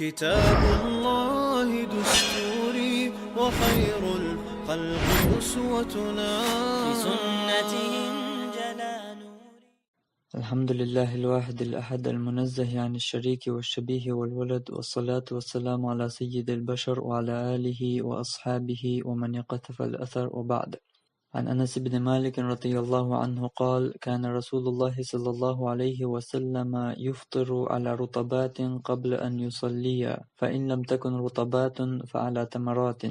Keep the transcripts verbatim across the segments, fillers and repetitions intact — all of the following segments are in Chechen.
كتاب الله دستوري، وخير الخلق أسوتنا. بسنته انجلى نوري. الحمد لله الواحد الأحد المنزه عن الشريك والشبيه والولد، والصلاة والسلام على سيد البشر وعلى آله وأصحابه ومن اقتفى الأثر، وبعد. عن أنس بن مالك رضي الله عنه قال: كان رسول الله صلى الله عليه وسلم يفطر على رطبات قبل أن يصلي، فإن لم تكن رطبات فعلى تمرات.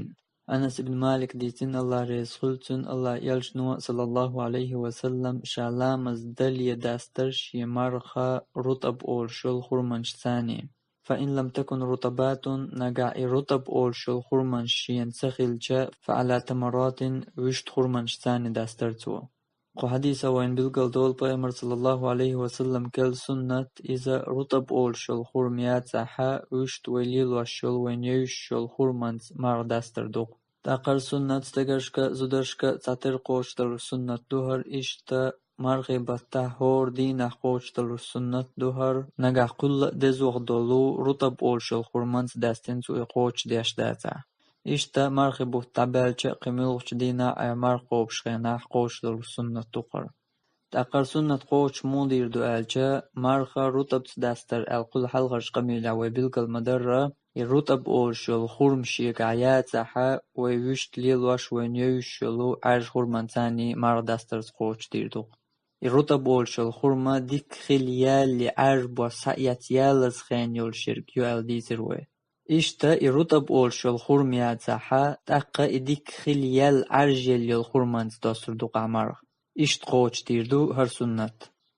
Анас ибн Малик дийцина, Аллах реза хуьлда цунна, Аллах элчано, саллаллаху алейхи ва саллам, ша ламаз дале дастар шен марха рутаб олуш йолу хурманаш царний. فإن لم تكن رطبات, нагахь и рутаб олуш йолу хурманаш шена ца хилча, فعلى تمرات, вуьшта хурманаш царний дастар цо. Кху хьадисах вайна билгал долу пайхамар, саллаллаху алейхи ва саллам, керла суннат, иза рутаб олуш йолу хурма яцахьа, вуьшта вай лелош йолу, вайна евзаш йолу хурманца марха дастар ду-кх. ТӀаккха хӀара суннат стегаршка, зударшка цхьатерра кхочушдалуш суннат ду хӀара, иштта мархи баттахь хӀора дийнахь кхочушдалуш суннат ду хӀара, нагахь кхулла а дезох долу рутаб олуш йолу хурманца даьстина цо и кхочушдеш дацахь. Иштта мархи бутт дӀабаьлча а, кхин муьлххачу дийнахь а, марха кхобуш хенахь кхочушдалуш суннат ду хӀара. ТӀаккха хӀара суннат кхочуш муха дийр ду аьлча, марха рутабца дастар аьлла кхул хьалхарчу къамелехь вай билгал ма-дарра, и рутаб олуш йолу хурма шегахь яцахьа, вай вуьшта лелош, вайна евзаш йолу Ӏаьржа хурманца царний марха дастарца кхочушдийр ду-кх. И рутаб олуш йолу хурма дикка хила яьлла, Ӏаьржа бос схьаэцна ялаза хенахь йолуш ерг ю аьлла дийцира вай. Иштта и рутаб олуш йолу хурма яцахьа, тӀаккха и дикка хила яьлла, Ӏаьржаелла йолу хурманца достур ду-кх ахь марха. Иштта кхочушдийр ду хӀара суннат.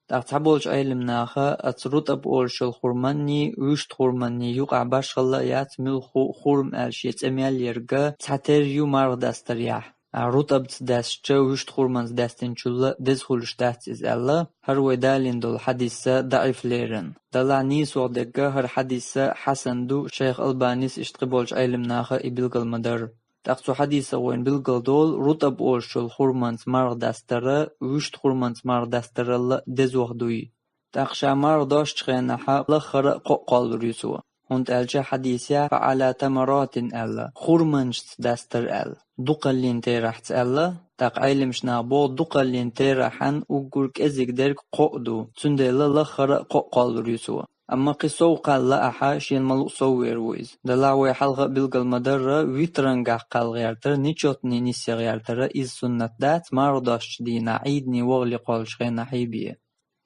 ТӀаккха цхьаболчу Ӏелам наха оцу рутаб олуш йолу хурманний, вуьшта хурманний юкъахь башхалла а яц, муьлхха хурма аьлла шен цӀе мел ерг цхьатерра ю марха дастарехь. А рутабца даьстича, вуьшта хурманца даьстинчул деза хуьлуш дац иза аьлла, хӀара вай далийна долу хьадис даӀиф лерина. Делахь нийсо дерг, хӀара хьадис хьасан ду, шайх Албанис, иштта кхиболчу Ӏелам наха и билгал ма-дарра. ТӀаккха цу хьадисах вайна билгал долу, рутаб олуш йолу хурманца марха дастар вуьшта хурманца марха дастарал дезох дуй. ТӀаккха ша марха достучу хенахь лаххара а кхоъ кхоллур ю цо, хӀунда аьлча хьадисехь فعلى تمرات аьлла, хурманашца дастар аьлла, дукхаллин терахьца аьлла, тӀаккха Ӏелимаш наха боху, дукхаллин терахьан уггар кӀезиг дерг кхоъ ду, цундела лаххара а кхоъ кхоллур ю цо. Амма кхин сов кхалла ахьа, шена ма-луъу сов вер ву иза. Делахь вай хьалха а билгал ма-дарра, витрангахь кхалла гӀертар нечётный нийсса гӀертар, иза суннат дац, марха достучу дийнахь, Ӏийдане вахале кхоллучу хенахь хьийбе.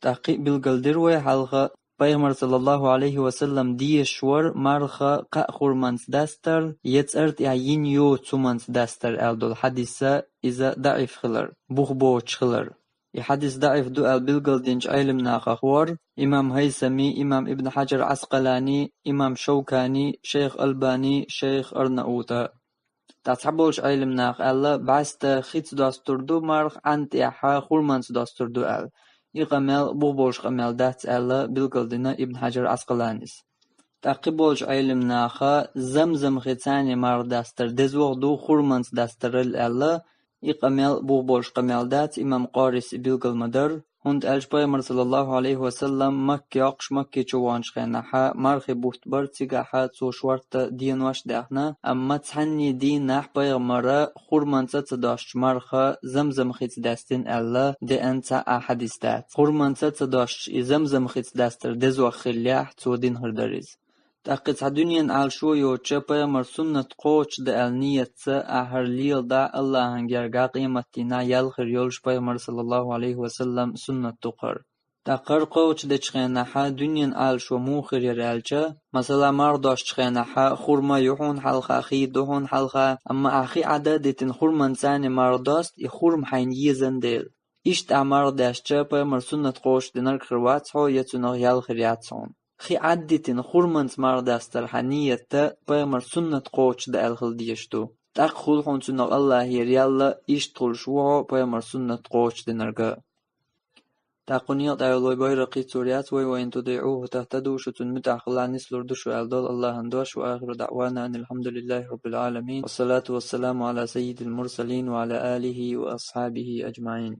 ТӀаккха кхин а билгал дира вай хьалха, пайхамар, саллаллаху алейхи ва саллам, дезаш вара марха кхаа хурманца дастар, я цӀарна тӀехь йина йоцу хӀуманца дастар аьлла долу хьадис, иза даӀиф хилар, бух боцуш хилар. И хьадис даӀиф ду аьлла билгал динчу Ӏелам нахах вара имам Хьайсами, имам Ибн Хьаджар Ӏаскъалани, имам Шовкани, шайх Албани, шайх Арнаути. ТӀаккха цхьаболчу Ӏелам наха аьлла, бӀаьста хица достур ду марха, Ӏан тӀехь хурманца достур ду аьлла. И къамел бух болуш къамел дац аьлла билгал дина Ибн Хьаджар Ӏаскъаланис. ТӀаккха кхин болчу Ӏелам наха Замзам хица царний марха дастар дезох ду хурманца дастарал аьлла, и къамел бух болуш къамел дац, имам Къорис и билгал ма-дарра, хӀунда аьлча пайхамар, саллаллаху алейхи ва саллам, Макка йоккхуш, Макке чу ваханчу хенахьа, мархи бутт бара, цигахьа цо шортта денош а даьхна, амма цхьанний дийнахь пайхамара хурманца ца достуш марха Замзам хица даьстина аьлла деана цхьа а хьадис дац. Хурманца ца достуш и Замзам хица дастар дезох хиллехь, цо дина хир дара иза. ТӀаккха цхьа дуьненан Ӏалашо йоцуча пайхамар суннат кхочушдан аьлла ниятца ахьар леладахь Аллахьан гергахь къематдийнахь ял хир йолуш пайхамар, саллаллаху алейхи ва саллам, суннат ду хӀара. ТӀаккха хӀара кхочушдечу хенахьа дуьненан Ӏалашо муха хир яра аьлча, масала, марха достучу хенахьа хурма ю хьуна хьалха, хи ду хьуна хьалха, амма ахь хи Ӏад а дитина, хурманца царний марха доста, и хурма хьайна езан дела. Иштта ахь марха даьстича, пайхамар суннат кхочушдинарг хир вац хьо, я цунах ял хир яц хьуна. Хи Ӏад а дитина, хурманца марха дастар хьан ниятта пайхамар суннат кхочушдан аьлла хила дезаш ду. ТӀаккха хуьлу хьуна цунах Аллахьера ял, иштта хуьлуш ву хьо пайхамар суннат кхочушдинарг. ТӀаккха кхунна некъа тӀехь йолу вай байракх йицлур яц вай: وإن تطيعوه تهتدوا, шу цунна муьтӀахь хилахь, нислур ду шу аьлла долу Аллахьан дош. وآخر دعوانا أن الحمد لله رب العالمين. والصلاة والسلام على سيد المرسلين وعلى آله وأصحابه أجمعين.